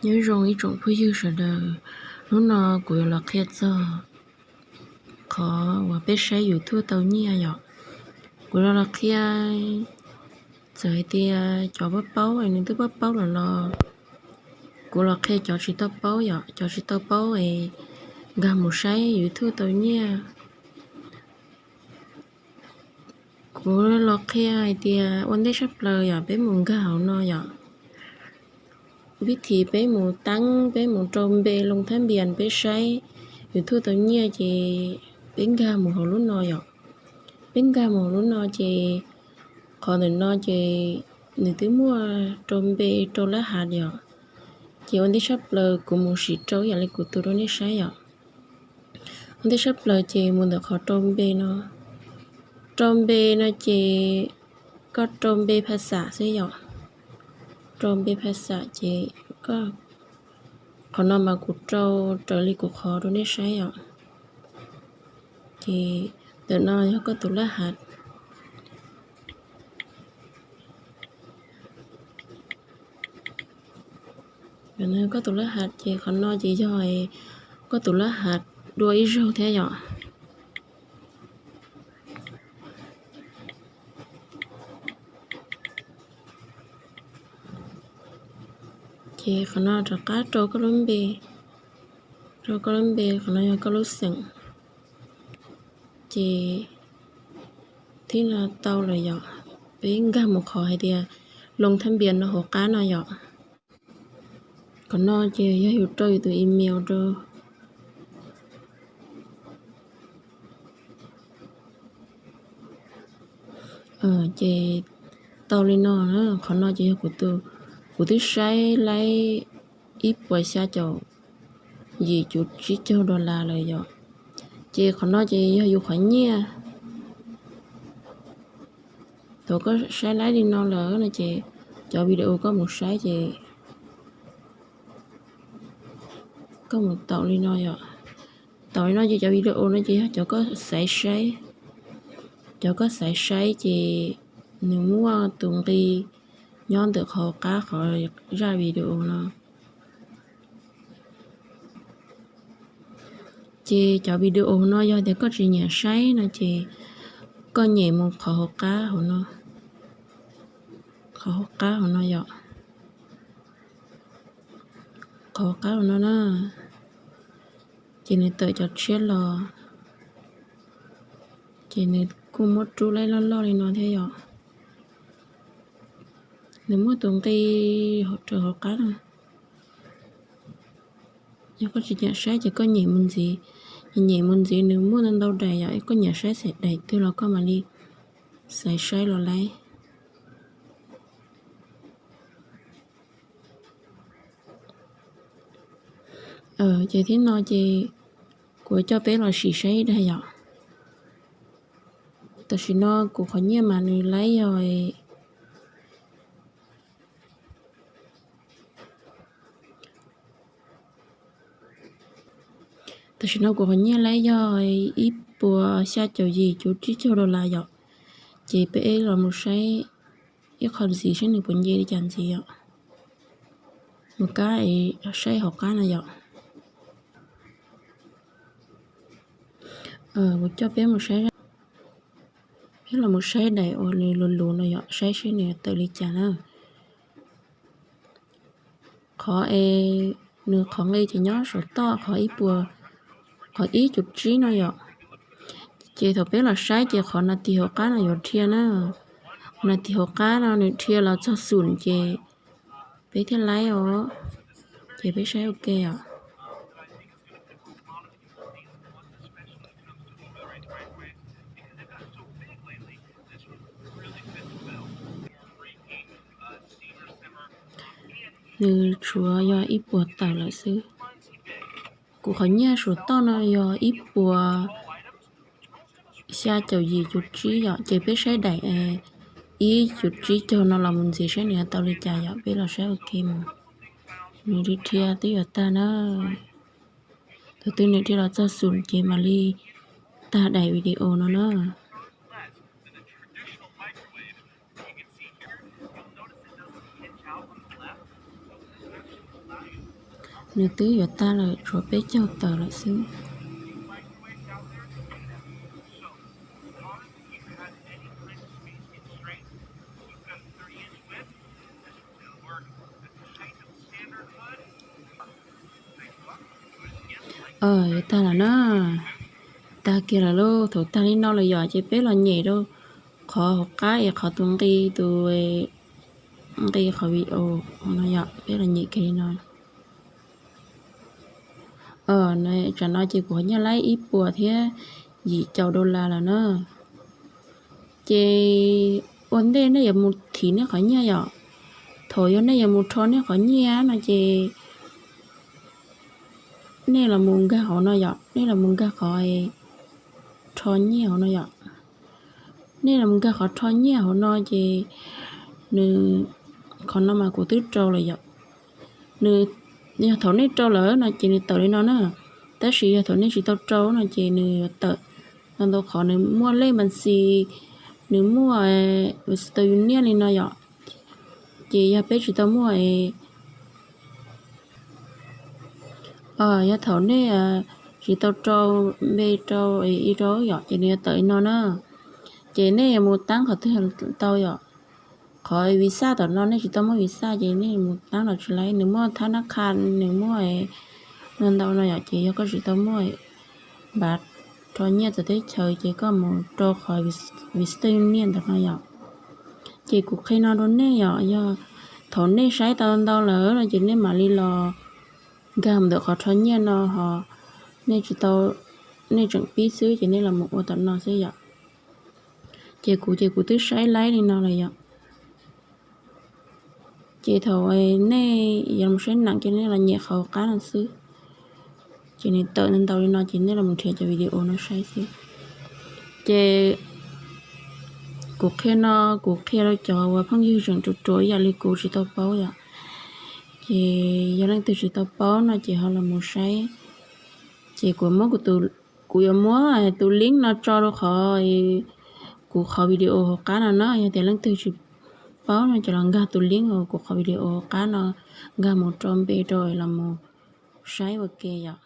Nyob zoo ib tsoom phooj ywg sawv daws, hnub no kuv yuav los qhia txog qhov uas peb saib YouTube tau nyiaj yom. Kuv yuav los qhia, txawm hais tias cov paub paub es nws twb paub paub lawm los kuv los qhia cov tsis tau paub yom, cov tsis tau paub es nkag mus saib YouTube tau nyiaj. Kuv los qhia hais tias ua ntej tshaj plaws yom, peb mus nkag hauv no yom. Vib thim peb mus teeb, peb mus rau npe loo thab npias peb saib YouTube tau nyiaj ces peb nkag mus hauv lub no yom. Peb nkag mus hauv lub no ces qhov ntawm no ces nws twb muaj rau npe rau lab hav yom. Ces ua ntej tshaj plaws kuv mus sim rau ib yam li kuv tus rau nej saib yom. Ua ntej tshaj plaws ces mus ntawm qhov rau npe no. Rau npe no ces koj rau npe pha xam xwb yom. Rau npe pha xam ces koj, qhov no mas kuv rau raws li kuv qhov rau nej saib yom. Ces ntawm no yog koj tus lab hav. Koj tus lab hav ces qhov no ces yog koj tus lab hav dua ib zaug thiab yom. Ces qhov no rov qab rau koj lub npe, rau koj lub npe, qhov no yog koj lub xeem. Ces thib no tau lawm yom, peb nkag mus qhov hais tias loo thab npias no hauv qab no yom. Qhov no ces yog yus rau yus tus email rau. Ces tau li no, qhov no ces yog kuv tus, kuv twb saib laib ib puas xya caum yim cuv tsib caug dollar lawm yom. Ces qhov no ces yog yus qhov nyiaj. Thaum koj saib laib li no lawm no ces cov video koj mus saib ces koj mus taum li no yom. Taum li no ces cov video no ces yog cov koj xaiv saib. Cov koj xaiv saib ces nws muaj tus nqi nyob ntawm qhov hauv qab qhov zaj video no. Ces cov video no yog tias koj tsis nyiam saib no ces koj nyem mus qhov hauv qab hauv no, qhov hauv qab hauv no yom, qhov hauv qab hauv no na, ces nws tawm cov tshiab los, ces nws kuj muab rub laib loj loj li no thiab yom. Nws muaj tus nqi rau hauv qab no. Yog koj tsis nyiam saib ces koj nyem mus ntxiv, nyem mus ntxiv nws muaj ntau ntau daim yom, koj nyiam saib xaiv daim twg los koj mam li xaiv saib los laib. Ces thib no ces kuv coj peb los sim saib ib daim yom. Tam sim no kuv qhov nyiaj mas nws laib yog, tam sim no kuv qhov nyiaj laib yog ib puas xya caum yim cuv tsib caug dollar yom. Ces peb los mus saib ib qho ntxiv saib nws puas nce li cas ntxiv yom. Mus kab es saib hauv qab no yom. Kuv coj peb mus saib, peb los mus saib daim uas nws luv luv no yom, saib saib nws tawm li cas na. Qhov es nws qhov nqi ces nyob saum toj qhov ib puas, qhov ib cuv tsib no yom. Ces thaum peb los saib ces qhov nas tis hauv qab no yuav dhia na. Qhov nas tis hauv qab no nws dhia los txog xum ces peb thiaj laib os. Ces peb saib ua ke os. Nws tshuav yog ib puas tawm lawm xwb. Kuv qhov nyiaj saum toj no yog ib puas xya caum yim cuv tsib yom, ces peb saib daim ib cuv tsib caug no los mus ntxiv saib nws tau li cas yom, peb los saib ua ke mus. Nws dhia dhia twb yuav tag na. Thaum twg nws dhia los txog xum ces mam li tag daim video no na. Nws twb yuav tag lawm, tshuav peb caug tawm lawm xwb. Yuav tag lawm na. Tag kiag lawm lauj. Thaum tag li no lawm yom, ces peb los nyem rau qhov hauv qab es qhov tus nqi, tus nqi qhov video no yom, peb los nyem kiag li no. Tsam no ces kuv qhov nyiaj laib ib puas thiab yim caum dollar lawm na. Ces ua ntej nej yuav mus thim nej qhov nyiaj yom. Thaum yog nej yuav mus rho nej qhov nyiaj no ces nej los mus nkag hauv no yom, nej los mus nkag qhov rho nyiaj hauv no yom. Nej los mus nkag qhov rho nyiaj hauv no ces nws, qhov no mas kuv twb rau lawm yom. Nws, yog thaum nej rau lawm no ces nws tawm li no na. Tab sis yog thaum nej tsis tau rau no ces nws yuav tawm ntau ntau qhov, nws muaj lej npas xis, nws muaj Western Union li no yom. Ces yog peb tsis tau muaj, yog thaum nej tsis tau rau npe rau ib rau yom, ces nws yuav tawm li no na. Ces nej yuav mus tab qhov twg tau yom. Qhov visa tom no nej tsis tau muaj visa ces nej mus tab los tsis laib, nws muaj thab nab kha, nws muaj no ntau no yom, ces yog koj tsis tau muaj npav rho nyiaj txawv teb chaws ces koj mus rau qhov Western Union ntawm no yom. Ces kuv qhia no rau nej yom, yog thaum nej saib tau ntau lawm no ces nej mam li los nkag mus ntawm qhov rho nyiaj no ho, nej tsis tau, nej tseem pib xwb ces nej los mus ua tom no xwb yom. Ces kuv ces kuv twb saib laib li no lawm yom. Ces thaum nej yuav mus saib neem ces nej los nyem qhov hauv qab no xwb. Ces nws tawm ntau li no ces nej los mus nrhiav cov video no saib xwb. Ces kuv qhia no, kuv qhia rau cov uas phooj ywg tseem ruam ruam ib yam li kuv tsis tau paub yom. Ces yog leej twg tsis tau paub no ces ho los mus saib. Ces kuv muab, kuv yuav muab tus link no tso rau qhov, kuv qhov video hauv qab no na. Yog tias leej twg tsis paub no ces los nkag tus link uas kuv qhov video hauv qab no, nkag mus rau npe rau los mus saib ua ke yom.